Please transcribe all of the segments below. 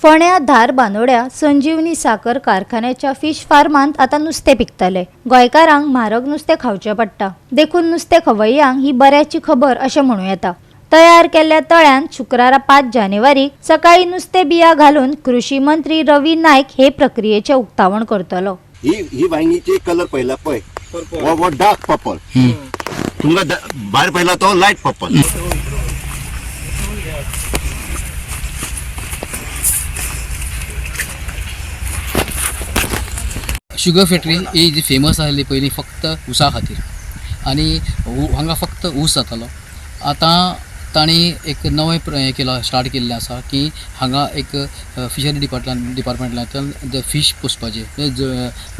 फोंड्या धारबांदोड्या संजीवनी साकर कारखान्याच्या फिश फार्मांत आतां नुस्तें पिकतलें. गोंयकारांक म्हारग नुस्तें खावचें पडटा, देखून नुस्तें खवय्यांक ही बऱ्याची खबर अशें म्हणूं येता. तयार केल्ल्या तळ्यांत शुक्रारा 5 जानेवारीक सकाळी नुस्तें बिया घालून कृषी मंत्री रवी नायक हे प्रक्रियेचें उक्तावण करतलो. ही ही वांगीची कलर पहिला पळय, हो हो डार्क पर्पल. तुमकां भायर पळयला तो लायट पर्पल. शुगर फॅक्टरी ही जी फेमस आसली पयलीं फक्त ऊसा खातीर आनी हांगा फक्त ऊस जातालो. आतां तांणी एक नवें हें केलां, स्टार्ट केल्लें आसा की हांगा एक फिशरी डिपार्टमेंटांतल्यान जे फीश पोसपाचें,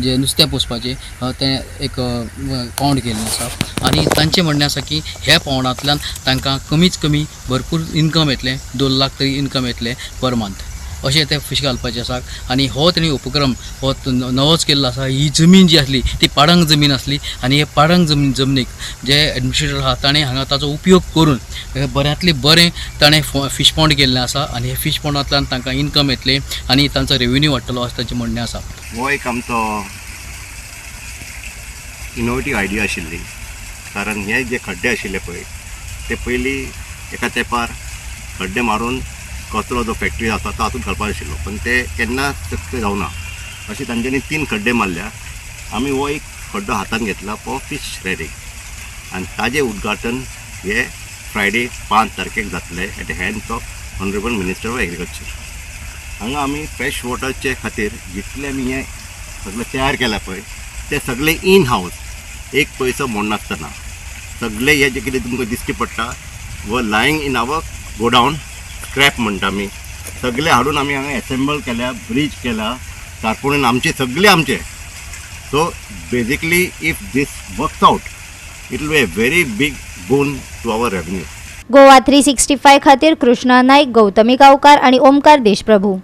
जे नुस्तें पोसपाचें तें एक पावंड केल्लें आसा आनी तांचें म्हणणें आसा की ह्या पावंडांतल्यान तांकां कमीत कमी भरपूर इनकम येतलें, 2 लाख तरी इनकम येतलें पर मंथ अशें ते फीश घालपाचें आसा. आनी हो तेणी उपक्रम हो नवोच केल्लो आसा. ही जमीन जी आसली ती पाडंग जमीन आसली आनी हे पाडंग जमनीक जे एडमिनिस्ट्रेटर आहा ताणें हांगा ताचो उपयोग करून हे बऱ्यांतलें बरें ताणें फीश पॉन्ड केल्लें आसा आनी हे फीश पॉन्डांतल्यान तांकां इनकम येतलें आनी तांचो रेवेन्यू वाडटलो अशें तांचें म्हणणें आसा. हो एक आमचो इनोवेटीव आयडिया आशिल्ली, कारण हे जे खड्डे आशिल्ले पळय, ते पयलीं एका तेंपार खड्डे मारून कचरो जो फॅक्टरी आसा तो हातूंत घालपाक आशिल्लो, पण ते केन्ना शक्य जावना. अशें तांच्यांनी तीन खड्डे मारल्या. आमी हो एक खड्डो हातान घेतला फॉर फीश रेरिंग आनी ताजें उद्घाटन हे फ्रायडे 5 तारखेक जातलें at the hands of Honourable Minister of Agriculture. हांगा आमी फ्रेश वॉटरचे खातीर जितले आमी हें सगळें तयार केलां पळय, ते सगळे इन हावस, एक पयसो मोडनासतना. सगळे हे जे कितें तुमकां दिश्टी पडटा व lying in our godown, scrap म्हणटा आमी, सगळे हाडून आमी हांगा एसेंबल केल्या, ब्रीज केला, तारपुणीन आमचे, सगळे आमचे. So basically, if this works out, it will be a very big boon to our revenue. Goa 365 खातीर कृष्णा नाईक, गौतमी गावकार आणि ओमकार देशप्रभू.